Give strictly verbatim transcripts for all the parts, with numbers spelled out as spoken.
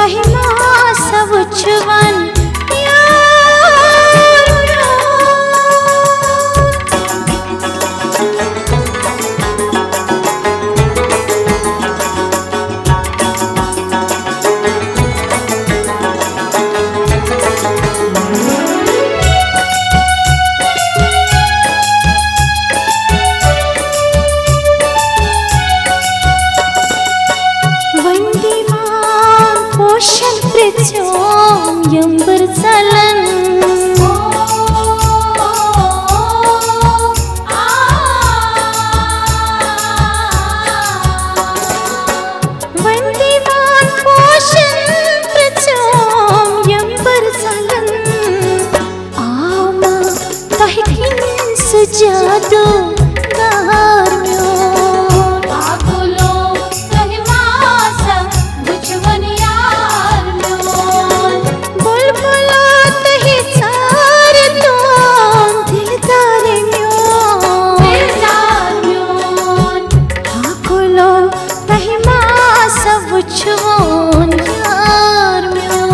تۄہہِ ما سا وٕچھوَن یار میون؟ وۄنۍ دیوان پوشن پرٛژھیوم یمبٕر ژلن۔ وۄنۍ دیوان پوشن پرٛژھیوم یمبٕر ژلن۔ آو ما تۄہہِ کِنۍ سُہ جادوٗ گار میون؟ پاگلو، تۄہہِ ما سا وٕچھوُن یار میون؟ بُلبُلو، تۄہہِ ژارِ تُہُنٛد دِلدار میون۔ دِلدار میون۔ پاگلو، تۄہہِ ما سا وٕچھوُن یار میون؟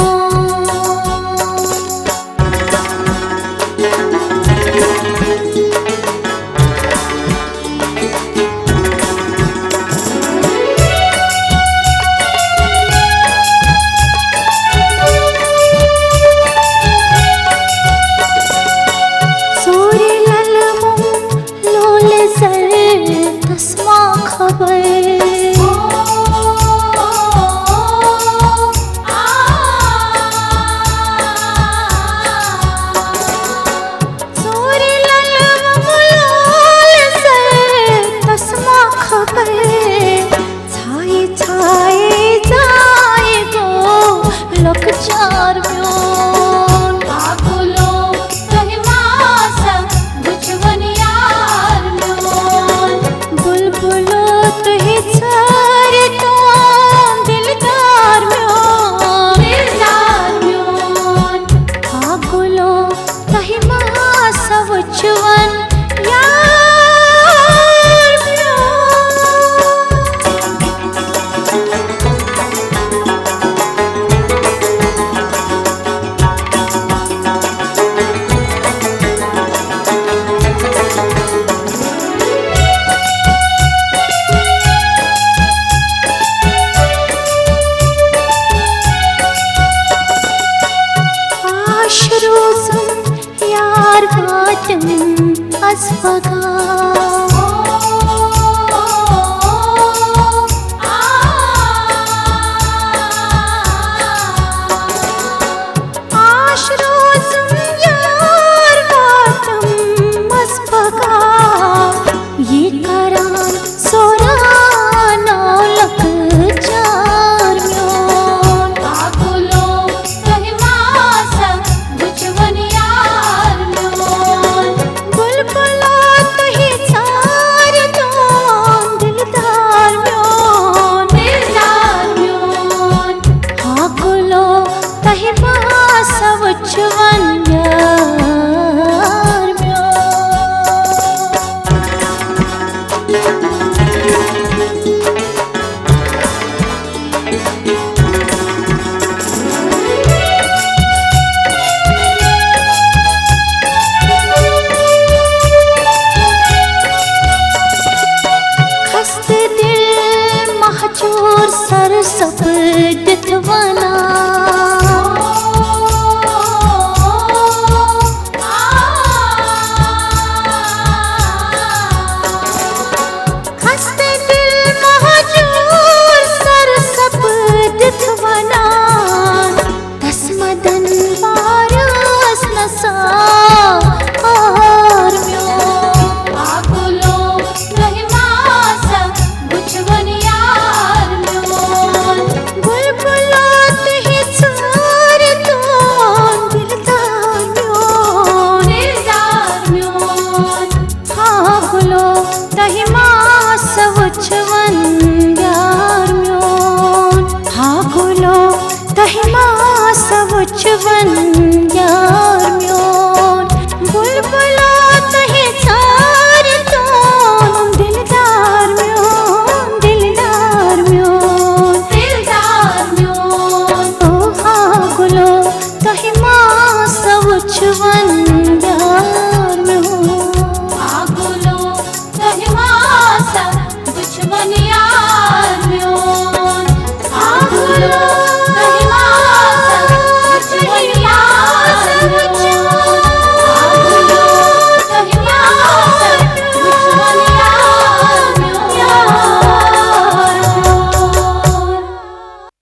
ژورِ لَلہٕ موم لولہِ زَرِ تَس ما خبر۔ ژورِ لَلہٕ موم لولہِ زَرِ تَس ما خبر۔ ژھایہِ ژھایہِ ژایہِ گوٚو لۄکچار میون۔ پاگلو، تۄہہِ ما سا وٕچھوُن یار میون؟ بُلبُلو، تُہۍ ژھٲرِو تُہُنٛد دِلدار میون۔ دِلدار میون۔ پاگلو، تۄہہِ ما سا وٕچھوُن یار میون؟ آش روزُن یار واتن از پگاہ۔